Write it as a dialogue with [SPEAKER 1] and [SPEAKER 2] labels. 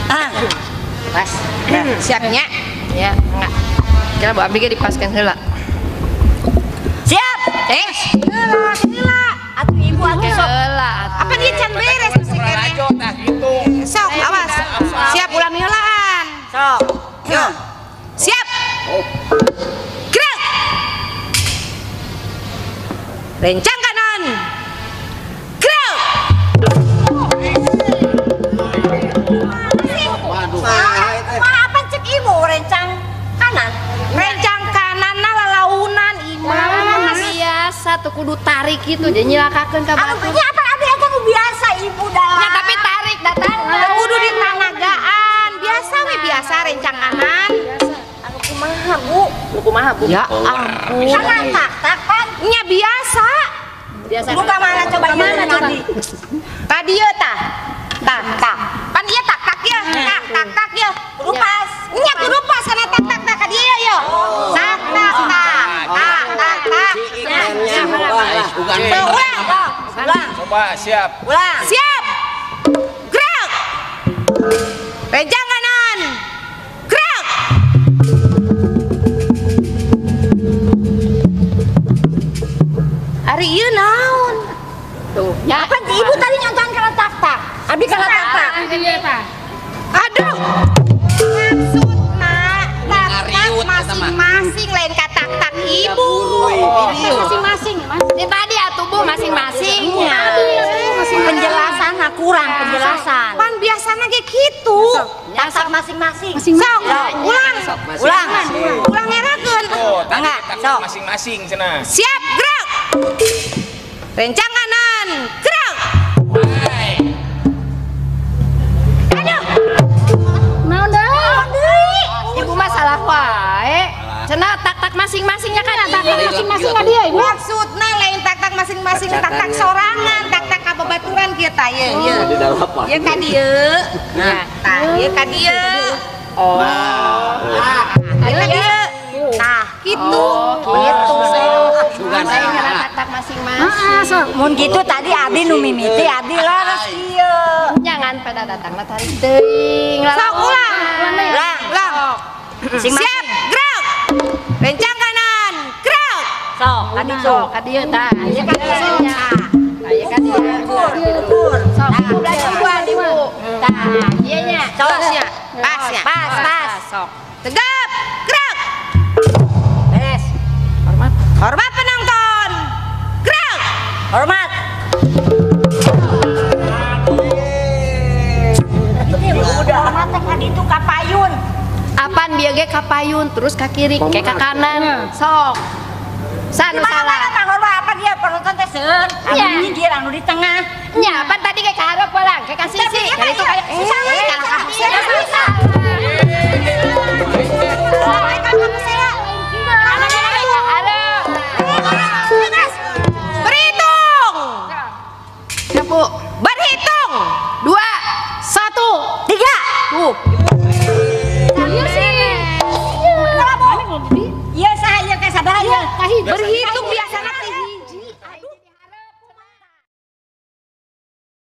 [SPEAKER 1] Ah.
[SPEAKER 2] Pas. Siapnya?
[SPEAKER 3] Ya, enggak. Kira Bu abdi ge dipaskeun heula.
[SPEAKER 1] Siap.
[SPEAKER 2] Heula, heula.
[SPEAKER 1] Atuh ibu atuh sok.
[SPEAKER 2] Apa dia can beres masih kene? Sok, awas. Siap ulah miheulaan.
[SPEAKER 1] Sok.
[SPEAKER 2] Yo. Siap. Gerak. Rencang kanan. Gerak.
[SPEAKER 1] Waduh. Apa cek ibu rencang kanan?
[SPEAKER 2] Rencang kanan na lalaunan imah.
[SPEAKER 3] Biasa tuh kudu tarik gitu jadi nyilakakeun ka batur.
[SPEAKER 1] Anu apa abdi eta nu biasa ibu dalam.
[SPEAKER 3] Ya tapi tarik datang.
[SPEAKER 2] Kudu ditanagaan. Biasa we biasa rencang kanan.
[SPEAKER 3] Biasa.
[SPEAKER 1] Anu kumaha Bu?
[SPEAKER 3] Nu kumaha Bu?
[SPEAKER 2] Ya ampun.
[SPEAKER 1] Kanan tak tak pan.
[SPEAKER 2] Nya biasa.
[SPEAKER 3] Biasa.
[SPEAKER 1] Buka mana coba mana tadi?
[SPEAKER 2] Ka dieu tah. Tah tah. Pan ieu tak tak ieu. Tak tak tak ieu.
[SPEAKER 1] Kudu pas.
[SPEAKER 2] Nya kudu pas kana tak tak tak ka dieu ieu. Tak tak tak. Tak tak tak. Ulang.
[SPEAKER 1] Ulang.
[SPEAKER 4] Coba siap.
[SPEAKER 1] Ulang.
[SPEAKER 2] Siap. Gerak. Rencang kanan. Gerak. Ari ieu naon?
[SPEAKER 3] Tuh.
[SPEAKER 1] Ya, apa ibu tadi nyontohan kana tak tak. Abdi kana tak tak.
[SPEAKER 2] Aduh. Maksudna tak tak masing-masing lain ka tak tak ibu.
[SPEAKER 5] Masing-masing, Mas.
[SPEAKER 3] Ini tadi atuh Bu masing-masing.
[SPEAKER 1] Penjelasan kurang penjelasan.
[SPEAKER 2] Pan biasana ge kitu.
[SPEAKER 1] Tak tak masing-masing.
[SPEAKER 2] Sok, ulang.
[SPEAKER 1] Ulang.
[SPEAKER 2] Ulang ngerakeun.
[SPEAKER 4] Oh,
[SPEAKER 1] Enggak,
[SPEAKER 4] sok masing-masing cenah.
[SPEAKER 2] Siap, gerak. Rencang kanan, gerak. Aduh.
[SPEAKER 5] Naon deui?
[SPEAKER 3] Ibu mah salah wae. Cenah tak-tak masing-masingnya kan
[SPEAKER 5] Tak masing-masing ka dieu ibu.
[SPEAKER 2] Maksudna lain tak-tak masing-masing, tak-tak sorangan, tak-tak ka babaturan kieu tah ieu ieu. Ieu ka dieu. Nah, tah ieu ka dieu.
[SPEAKER 3] Oh.
[SPEAKER 2] Ieu ka dieu. Tah, kitu.
[SPEAKER 3] Gitu. Lain kana tak-tak masing-masing.
[SPEAKER 5] Heeh, sok.
[SPEAKER 1] Mun kitu tadi abdi nu mimiti abdi leres ieu.
[SPEAKER 3] Nyangan pada datangna tarik teuing.
[SPEAKER 2] Sok ulang.
[SPEAKER 1] Ulang.
[SPEAKER 2] Ulang. Siap, gerak. Rencang kanan, gerak.
[SPEAKER 1] Sok, tadi
[SPEAKER 3] Sok ka dieu tah. Ieu ka dieu nya. Tah ieu ka dieu.
[SPEAKER 1] Ukur, ukur.
[SPEAKER 3] Sok ibu belajar ibu. Tah, ieu nya.
[SPEAKER 1] Sok.
[SPEAKER 2] Pasnya, pasnya.
[SPEAKER 1] Pas, pas.
[SPEAKER 3] Sok.
[SPEAKER 2] Tegap, gerak.
[SPEAKER 1] Beres.
[SPEAKER 3] Hormat.
[SPEAKER 2] Hormat penonton. Gerak.
[SPEAKER 1] Hormat. Udah hormat teh ka ditu ka payun.
[SPEAKER 3] Apan bieu ge ka payun terus ka kiri ke ka kanan. Sok. Sanu salah.
[SPEAKER 1] Mana hormat apa dia penonton teh seueur. Anu nyingkir anu di tengah.
[SPEAKER 3] Nya apan tadi ge ka hareup pulang ke ka sisi. Kali itu kayak
[SPEAKER 1] Salah.
[SPEAKER 2] Berhitung.
[SPEAKER 3] Ya, Bu.
[SPEAKER 2] Berhitung.
[SPEAKER 3] 2 1
[SPEAKER 1] 3.
[SPEAKER 3] Tuh.
[SPEAKER 5] Ieu sih.
[SPEAKER 1] Iya, saya ke sabar aja.
[SPEAKER 2] Berhitung biasa.